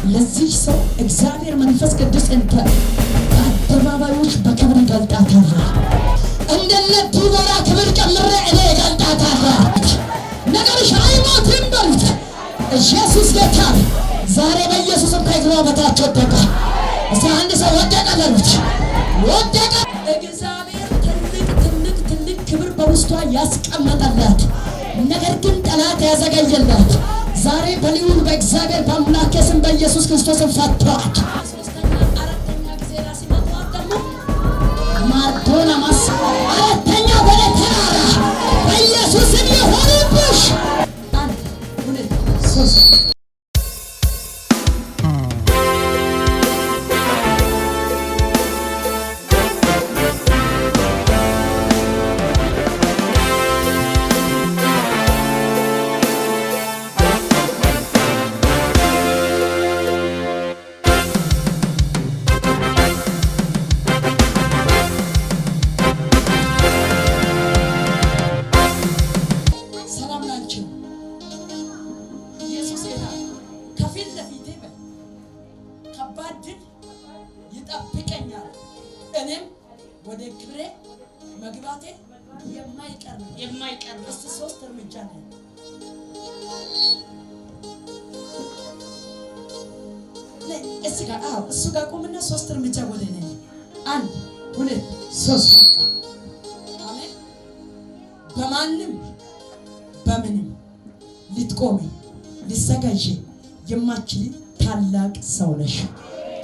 ለዚህ ሰው እግዚአብሔር መንፈስ ቅዱስ እንተ በአደባባዮች በክብር ይገልጣታል። እንደነ ዲቦራ ክብር ጨምሬ እኔ እገልጣታለሁ። ነገርሽ አይሞትም በሉት። ኢየሱስ ጌታ። ዛሬ በኢየሱስም ከእግሯ በታች ወደቀ። እስቲ አንድ ሰው ወደቀ በሉት። ወደቀ። እግዚአብሔር ትልቅ ትልቅ ትልቅ ክብር በውስጧ ያስቀመጠላት፣ ነገር ግን ጠላት ያዘገየላት፣ ዛሬ በልዑል በእግዚአብሔር በአምላኬ ስም በኢየሱስ ክርስቶስ ፈቷት። ሶስተኛ አራተኛ ጊዜ ራሲ መጥቷት ደግሞ ማርዶና ማስ አራተኛ ወደ ተራራ በኢየሱስም ይሁንብሽ። አንድ፣ ሁለት፣ ሶስት። ሰላም ላንቺ። ኢየሱስ ጌታ። ከፊት ለፊቴ በል ከባድ ድል ይጠብቀኛል። እኔም ወደ ክብሬ መግባቴ የማይቀር ነው። የማይቀር ነው። እስቲ ሶስት እርምጃ ነው። እዚህ ጋር፣ አዎ፣ እሱ ጋር ቁምና ሶስት እርምጃ ወደ እኔ። አንድ፣ ሁለት፣ ሶስት። አሜን። በማንም በምንም ልትቆሚ ልትዘገይ የማትችል ታላቅ ሰው ነሽ።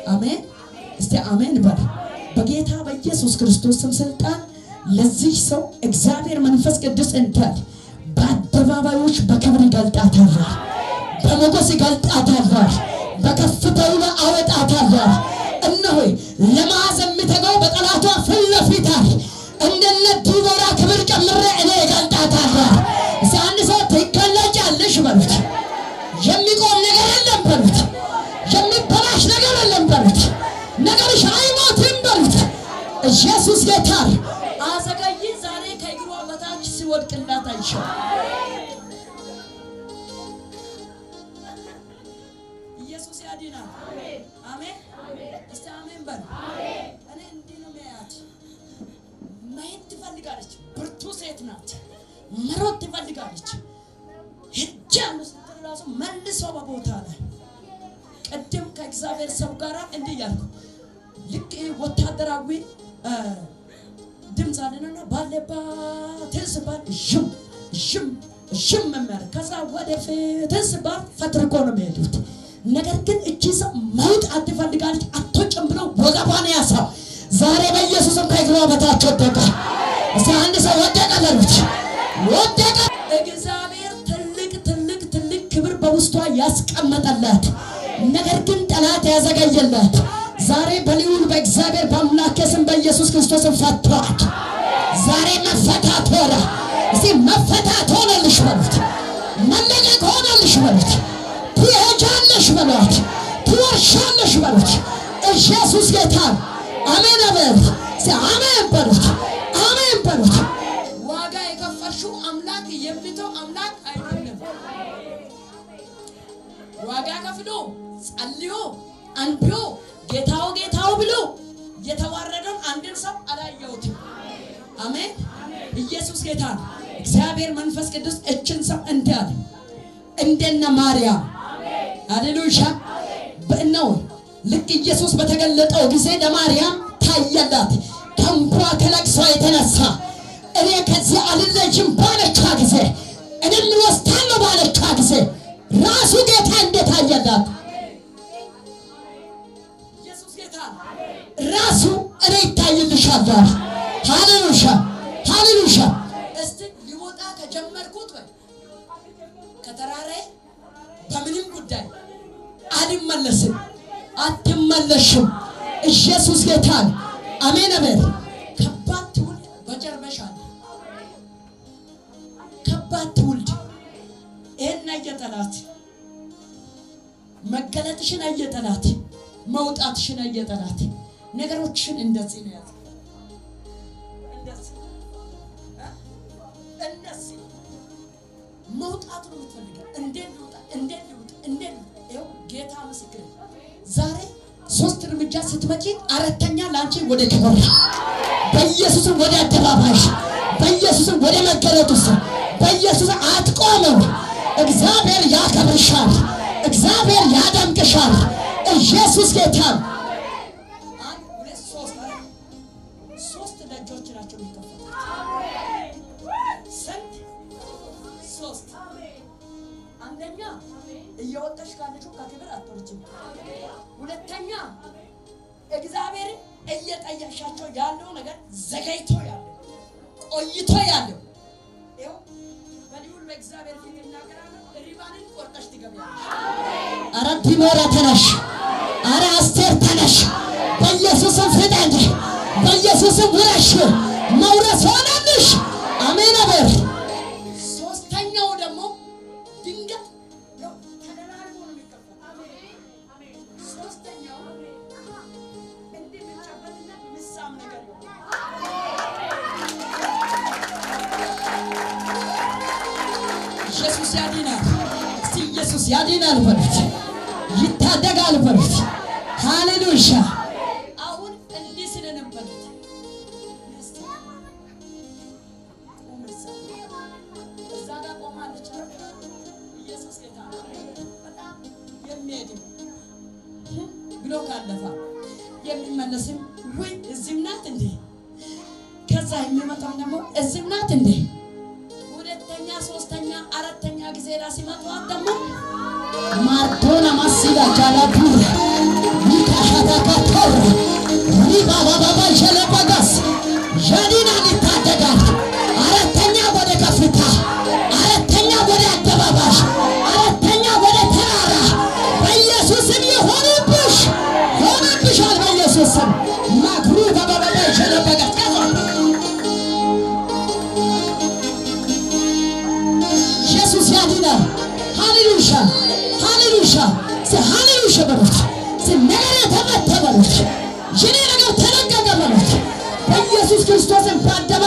አሜን። እስቲ አሜን በል። በጌታ በኢየሱስ ክርስቶስ ስም ስልጣን ለዚህ ሰው እግዚአብሔር መንፈስ ቅዱስ እንታል በአደባባዮች በክብር ይገልጣታል፣ በሞገስ ይገልጣታል፣ በከፍታው ላይ አወጣታል። እነሆ ለመያዝ የሚተጋው በጠላቷ ፊት ለፊት አለ። እንደነ ዲቦራ ክብር ጨምሬ እኔ እገልጣታለሁ። እስቲ አንድ ሰው ትገለጫለሽ በሉት። የሚቆም ነገር የለም በሉት። የሚበላሽ ነገር የለም በሉት። ነገርሽ አይሞትም በሉት። ኢየሱስ ጌታ። አዘገይ ዛሬ ከእግሯ በታች ሲወድቅላት አይሻል። ኢየሱስ ያድናል። አሜን። እስቲ አሜን በሉ። እኔ እንዲህ ነው የሚያያት። መሄድ ትፈልጋለች። ብርቱ ሴት ናት። መሮጥ ትፈልጋለች። ሄጃለሁ ስትል ራሱ መልሶ በቦታ ላይ። ቅድም ከእግዚአብሔር ሰው ጋር እንዲህ እያልኩ ልክ ይሄ ወታደራዊ ድምፅ አለንና ባለባት ስባል ዥም ዥም ዥም የሚያደርግ፣ ከዛ ወደፊት ስባል ፈትርኮ ነው የሚሄዱት። ነገር ግን እቺ ሰው መውጣት ትፈልጋለች። አትወጭም ብሎ ወገቧን ያሳው ዛሬ በኢየሱስም ከእግሯ በታች ወደቀ። እስቲ አንድ ሰው ወደቀ በሉት። ወደቀ። እግዚአብሔር ትልቅ ትልቅ ትልቅ ክብር በውስጧ ያስቀመጠላት፣ ነገር ግን ጠላት ያዘገየላት፣ ዛሬ በልዑል በእግዚአብሔር በአምላኬ ስም በኢየሱስ ክርስቶስ ፈቷት። ዛሬ መፈታት ሆነ። እስቲ መፈታት ሆነልሽ በሉት። መለቀቅ ሆነልሽ በሉት። ትሄጃለሽ በሏት። ትወርሻለሽ በሉት። ኢየሱስ ጌታ። አሜን አሜን። እስቲ አሜን በሉት። አሜን በሉት። ዋጋ የከፈልሽው አምላክ የሚተው አምላክ አይደለም። ዋጋ ከፍሎ፣ ጸልዮ፣ አንብዮ፣ ጌታው ጌታው ብሎ የተዋረደውን አንድን ሰው አላየሁትም። አሜን። ኢየሱስ ጌታ ነው። እግዚአብሔር መንፈስ ቅዱስ እችን ሰው እንዲህ አለ፣ እንደነ ማርያም፣ ሃሌሉያ፣ በእነው ልክ ኢየሱስ በተገለጠው ጊዜ ለማርያም ታየላት። ከእንኳ ከለቅሷ የተነሳ እኔ ከዚህ አልለይም ባለቿ ጊዜ፣ እኔም እወስዳለሁ ባለቿ ጊዜ ራሱ ጌታ እንደታየላት ኢየሱስ ጌታ ራሱ እኔ ይታይልሻል። ሃሌሉያ፣ ሃሌሉያ። እስቲ ሊወጣ ከጀመርኩት ወይ ከተራራዬ በምንም ጉዳይ አልመለስም፣ አትመለሽም። ኢየሱስ ጌታ ነው። አሜን አሜን። ከባድ ትውልድ በጀርባሽ አለ። ከባድ ትውልድ ይሄን አየ ጠላት፣ መገለጥሽን አየ ጠላት፣ መውጣትሽን አየ ጠላት። ነገሮችሽን እንደዚህ ነው ያዘው። እንደዚህ እንደዚህ መውጣቱ ነው የምትፈልገው። እንዴት ልውጣ? እንዴት ልውጣ? እንዴት ልውጣ? ይኸው ጌታ ምስክር። ዛሬ 3 እርምጃ ስትመጪ አራተኛ ላንቺ ወደ ክብር፣ በኢየሱስም ወደ አደባባይሽ፣ በኢየሱስም ወደ መገለጡ ስም፣ በኢየሱስ አትቆምም። እግዚአብሔር ያከብርሻል። እግዚአብሔር ያደምቅሻል። ኢየሱስ ጌታ። 1 2 3 3 ደጆች ናቸው የሚከፈቱት። ስንት? 3። አንደኛ እየወጣሽ ካለችው ከክብር አትወርጂም። ሁለተኛ እግዚአብሔር እየጠየቅሻቸው ያለው ነገር ዘገይቶ ያለው ቆይቶ ያለው ይኸው በልዑል በእግዚአብሔር ፊት እናገራለሁ። ሪባንን ቆርጠሽ ትገቢያለሽ። አረ ዲቦራ ተነሽ፣ አረ አስቴር ተነሽ። በኢየሱስም ፍጠኝ፣ በኢየሱስም ውረሽ፣ መውረስ ሆነልሽ። አሜን አበር። ሶስተኛው ደግሞ ድንገት ተደራርቦ ነው የሚከፈተው። ሶስተኛው እንዲህ የሚጨበጥና የሚሳም ነገር ይሆናል። ኢየሱስ ያድናል። እስቲ ኢየሱስ ያድናል በሉት፣ ይታደጋል በሉት። ሃሌሉያ። አሁን እንዲህ ስለነበሩት እዛ ጋር ቆማለች። ኢየሱስ ጌታ በጣም የሚሄድም ብሎ ካለፋ የሚመለስም ወይ እዚህም ናት እንዴ? ከዛ የሚመጣው ደግሞ እዚህም ናት እንዴ? ሁለተኛ፣ ሶስተኛ፣ አራተኛ ጊዜ ላይ ሲመጣው ደግሞ ማርዶና ማሲላ ጃላቡር ሚካሻታካቶር ሪባባባባ ሸለበጋስ ያዲና ይታደጋል። አራተኛ ወደ ከፍታ፣ አራተኛ ወደ አደባባይ፣ አራተኛ ወደ ተራራ በኢየሱስም ይሆንብሽ ሆነብሻል። በኢየሱስም ማክሩ ባባባ ሸለበጋስ ኢየሱስ ያድናል። ሃሌሉያ ሃሌሉያ ሃሌሉያ በሉት። ነገር ተመታ በሉት። የኔ ነገር ተለቀቀ በሉት። በኢየሱስ ክርስቶስም በአደባባይ